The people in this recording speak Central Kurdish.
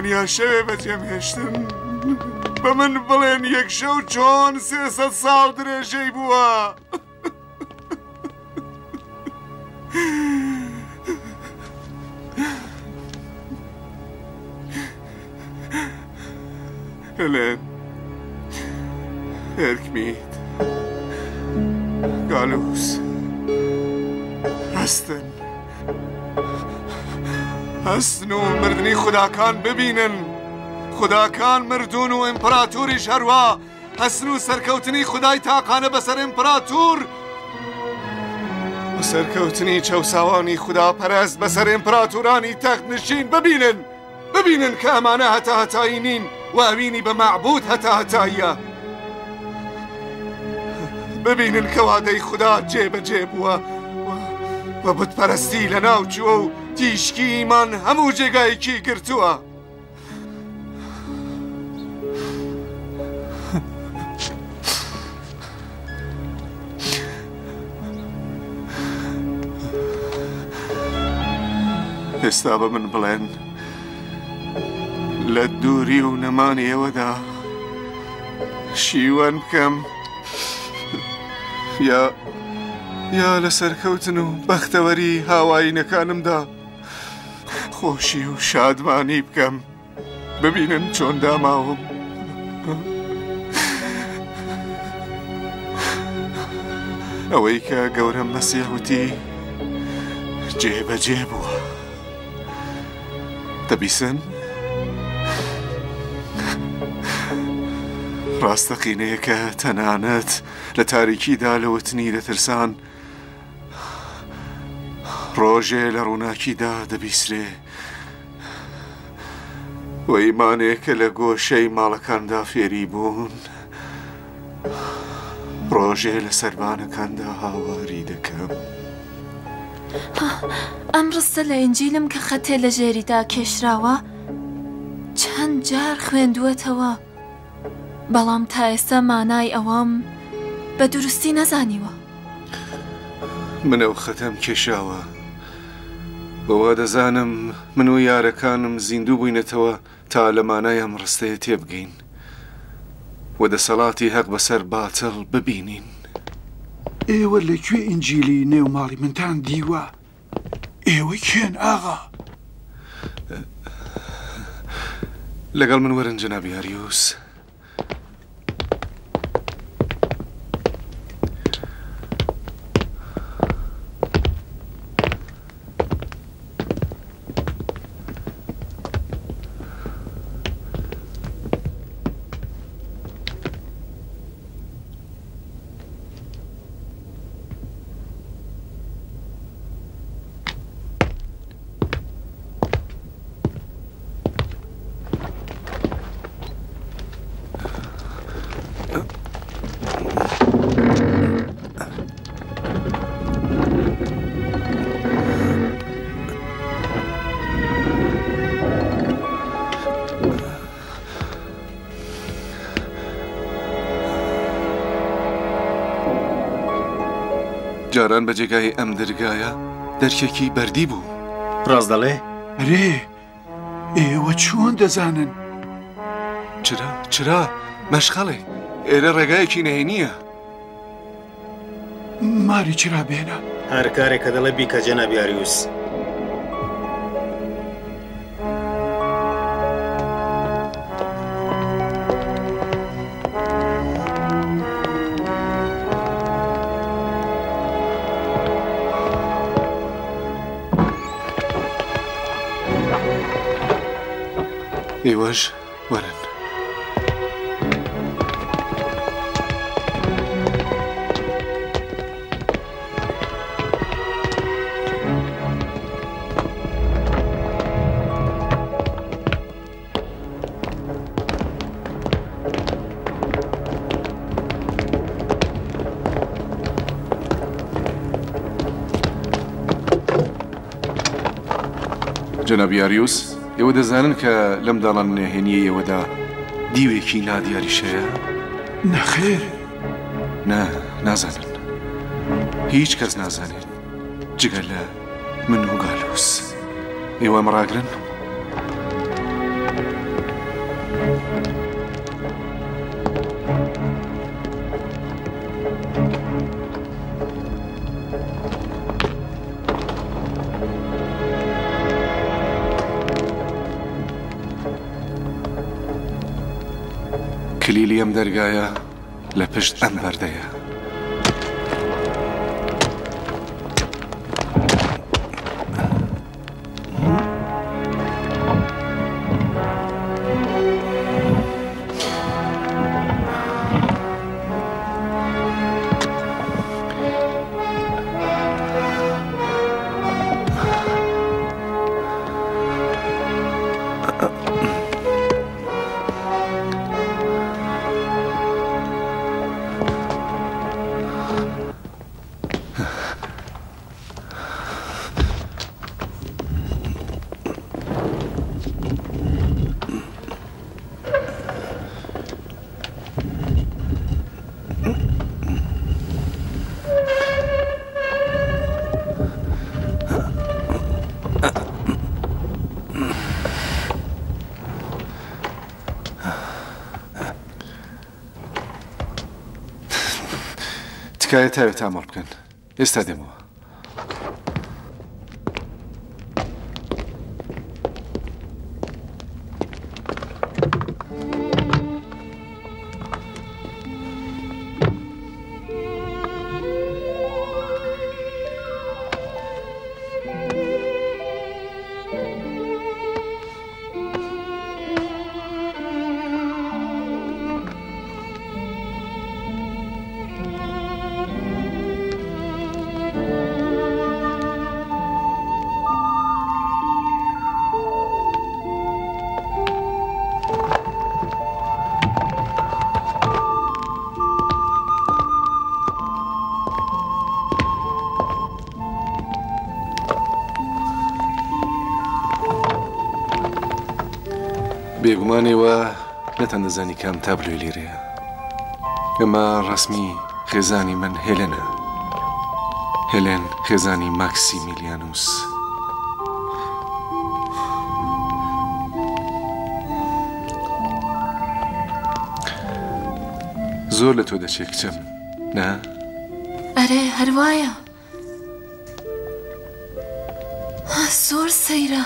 تەنیا شەوێ بەجێم هێشتن. بە من بڵێن یەک شەو چۆن 300 ساڵ درێژەی بووە؟ هێلێن، ئێرکمیت، گالوس، هەستن، هەستن و مردنی خوداکان ببینن. خوداکان مردوون و ئیمپراتوریش هەروا. هەستن و سەرکەوتنی خودای تاقانە بەسەر ئیمپراتور و سەرکەوتنی چەوساوانی خوداپەرست بەسەر ئیمپراتورانی تەخت نشین ببینن. ببینن کە ئەمانە هەتاهەتایی نین و ئەوینی بە مەعبود هەتاهەتاییە. ببینن کە وادەی خودا جێبەجێ بووە و بتپەرستی لەناو چووە و تیشکی ئیمان هەموو جێگایەکی گرتووە. ئێستا بە من بڵێن لە دووری و نەمانی ئێوەدا شیوەن بکەم یا یا لە سەرکەوتن و بەختەوەری هاوایینەکانمدا خۆشی و شادمانی بکەم. ببینن چۆن داماوم. ئەوەی کە گەورەم مەسیح وتی جێبەجێ بووە. دەبیسن؟ ڕاستەقینەیەکە تەنانەت لە تاریکیدا لە وتنی دەترسان ڕۆژێ لە ڕووناکیدا دەبیسرێ. و ئیمانێک کە لە گۆشەی ماڵەکاندا فێری بوون ڕۆژێ لە سەربانەکاندا هاواری دەکەم. ئەم ڕستە لە ئینجیلم کە خەتێ لە ژێریدا کێشراوە چەند جار خوێندووەتەوە، بەڵام تا ئێستا مانای ئەوەم بە دروستی نەزانیوە. من ئەو خەتەم کێشاوە. بەوە دەزانم من و یارەکانم زیندوو بووینەتەوە تا لە مانای ئەم ڕستەیە تێبگەین و دەسەڵاتی هەق بەسەر باتڵ ببینین. ئێوە لە کوێ ئینجیلی نێو ماڵی منتان دیوە؟ ئێوە کێن ئاغا؟ لەگەڵ من وەرن جەنابی ئاریوس. جاران بە جێگای ئەم درگایە دەرکێکی بەردی بوو. ڕاست دەڵێ؟ ئەرێ ئێوە چۆن دەزانن؟ چرا چرا مەشخەڵێ ئێرە ڕێگایەکی نهێنییە. ماری چرا بێنە. هەر کارێک کە دەڵێ بیکە جەنابی ئاریوس. ئێوەش وەرن. جەنابی ئاریوس، ئێوە دەزانن کە لەم داڵانە نهێنییەی ئێوەدا دیوێکی نادیاریش هەیە؟ نەخێر. نا، نازانن. هیچ کەس نازانێت جگە لە من و گالوس. ئێوە ئەمە ڕاگرن. کلیلی ئەم دەرگایە لە پشت ئەم بەردەیە. تکایە تاوێ تامەڵ بکەن ئێستا دێمەوە. بێگومان ئێوە نەتاندەزانی کام تابلۆی لێرەیە. ئەمە ڕەسمی خێزانی من هێلێنە. هێلێن خێزانی ماکسیمیلیانوس. زۆر لە تۆ دەچێ کچم، نا؟ ئەرێ هەر وایە. زۆر سەیرە.